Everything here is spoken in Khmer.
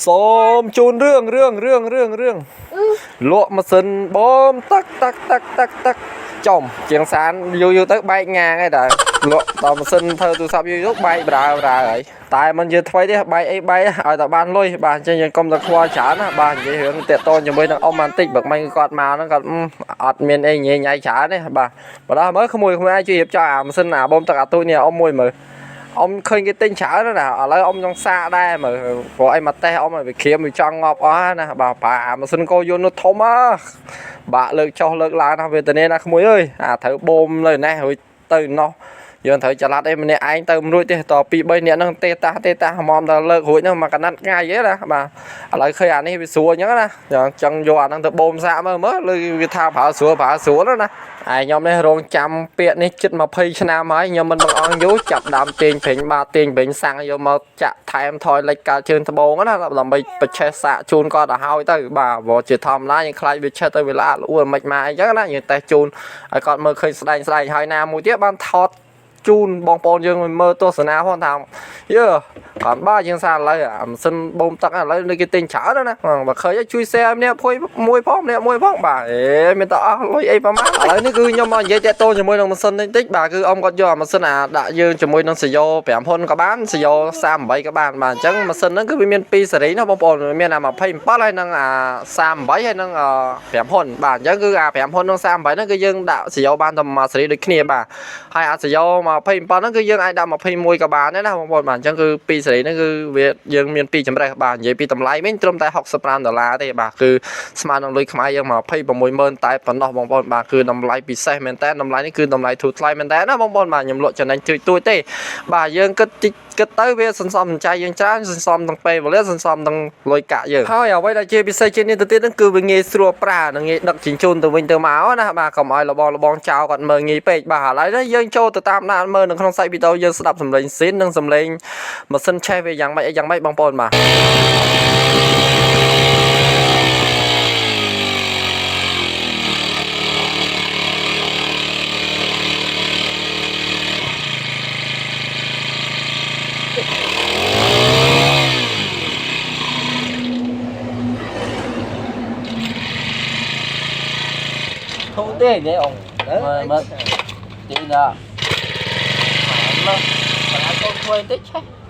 សូមជូនរឿងរឿងរឿងរឿងរឿងលក់ម៉ាស៊ីនបូមទឹកទឹកទឹកទឹកទឹកចំជាងសានយូរយូរទៅបែកងាងហើយតើលក់តម៉ាស៊ីនធ្វើទូរស័ព្ទយូរយូរបែកបដើបដើហើយតែមិនយឺថ្មីទេបែកអីបែកឲ្យតែបានលុយបាទអញ្ចឹងយើងកុំតែខ្វល់ច្រើនណាបាទនិយាយរឿងតាក់តងជាមួយនឹងអ៊ំបានតិចបើមិនគាត់មកហ្នឹងគាត់អត់មានអីញ៉ៃញ៉ៃច្រើនទេបាទបើដល់មើលក្មួយក្មួយអាចជួយរៀបចំអាម៉ាស៊ីនអាបូមទឹកអាទូចនេះអ៊ំមួយមើល អ៊ំឃើញគេទិញច្រើនណាស់ឥឡូវអ៊ំចង់សាកដែរមើលព្រោះអីមកតេះអ៊ំឲ្យវាក្រៀមវាចង់ងាប់អស់ណាបាទបាម៉ាស៊ីនកោយន្តនោះធំហ៎បាក់លើកចុះលើកឡើងណាវេទនាណាក្មួយអើយអាត្រូវបូមលើណេះរួចទៅណោះយើងត្រូវចល័តអីម្នាក់ឯងទៅមិនរួចទេត2 3នាក់ហ្នឹងទេតាទេតាហ្មមដល់លើករួចហ្នឹងមកកណាត់ថ្ងៃឯណាបាទឥឡូវឃើញអានេះវាស្រួលអញ្ចឹងណាចង់យកអាហ្នឹងទៅបូមសាកមើលមើលលើវាថាប្រើស្រួលប្រើស្រួលណា ឯខ្ញុំនេះរងចាំពាក្យនេះជិត20ឆ្នាំហើយខ្ញុំមិនបង្អង់យូរចាប់ដើមទាញប្រេងបាទទាញប្រេងសាំងយកមកចាក់ថែមថយលិចកាល់ជើងត្បូងណាដើម្បីប្រឆេះសាកជូនគាត់ទៅហើយទៅបាទព្រោះជាធម្មតាយើងខ្លាចវាឆេះទៅវាល្អល្អួលមិនមកអីចឹងណាយើងតេស្តជូនឲ្យគាត់មើលឃើញស្ដែងស្ដែងហើយណាមួយទៀតបានថតជូនបងប្អូនយើងមើលទស្សនាផងថាយើគាត់បាទយើងសារឥឡូវអាម៉ាស៊ីនបូមទឹកឥឡូវនេះគេទិញច្រើនណាស់បើឃើញជួយ share ម្នាក់ភួយមួយផងម្នាក់មួយផងបាទអេមានតែអស់លុយអីប្រហែលឥឡូវនេះគឺខ្ញុំមកនិយាយតាក់ទងជាមួយនឹងម៉ាស៊ីននេះតិចបាទគឺអ៊ំគាត់យកអាម៉ាស៊ីនអាដាក់យើងជាមួយនឹងសយោ5ហ៊ុនក៏បានសយោ38ក៏បានបាទអញ្ចឹងម៉ាស៊ីនហ្នឹងគឺវាមាន2សេរីណាបងប្អូនមានអា27ហើយនិងអា38ហើយនិង5ហ៊ុនបាទអញ្ចឹងគឺអា5ហ៊ុននិង38ហ្នឹងគឺយើងដាក់សយោបានតែមួយសេរីដូចគ្នាបាទហើយអាសយោ27ហ្នឹងគឺយើងអាចដាក់21ក៏បានដែរណាបងប្អូនបាទអញ្ចឹងគឺ2សេរីហ្នឹងគឺវាយើងមាន2ចម្រើសបាទនិយាយពីតម្លៃវិញត្រឹមតែ65ដុល្លារទេបាទគឺស្មើនឹងលុយខ្មែរយើង260,000តែប៉ុណ្ណោះបងប្អូនបាទគឺតម្លៃពិសេសមែនតើតម្លៃនេះគឺតម្លៃធូរថ្លៃមែនតើណាបងប្អូនបាទខ្ញុំលក់ចំណេញជួយទួយទេបាទយើងគិតតិចគិតទៅវាសន្សំសំចៃយើងច្រើនសន្សំទាំងពេលវេលាសន្សំទាំងលុយកាក់យើងហើយអ្វីដែលជាពិសេសជាងនេះទៅទៀតហ្នឹងគឺវាងាយស្រួលប្រើនិងងាយដឹកជញ្ជូនទៅវិញទៅមកណាបាទកុំឲ្យលបងលបងចោលគាត់មើលងាយពេកបាទឥឡូវនេះយើងចូលទៅតាមដានមើលនៅក្នុងសាច់វីដេអូយើងស្ដាប់សំឡេងស៊ីននិងសំឡេងម៉ាស៊ីនឆេះវាយ៉ាងម៉េចអីយ៉ាងម៉េចបងប្អូនបាទ ធូរទេនិយាយអងមើលមើលទីណាមកមកឲ្យកូនធ្វើបន្តិចឆេះ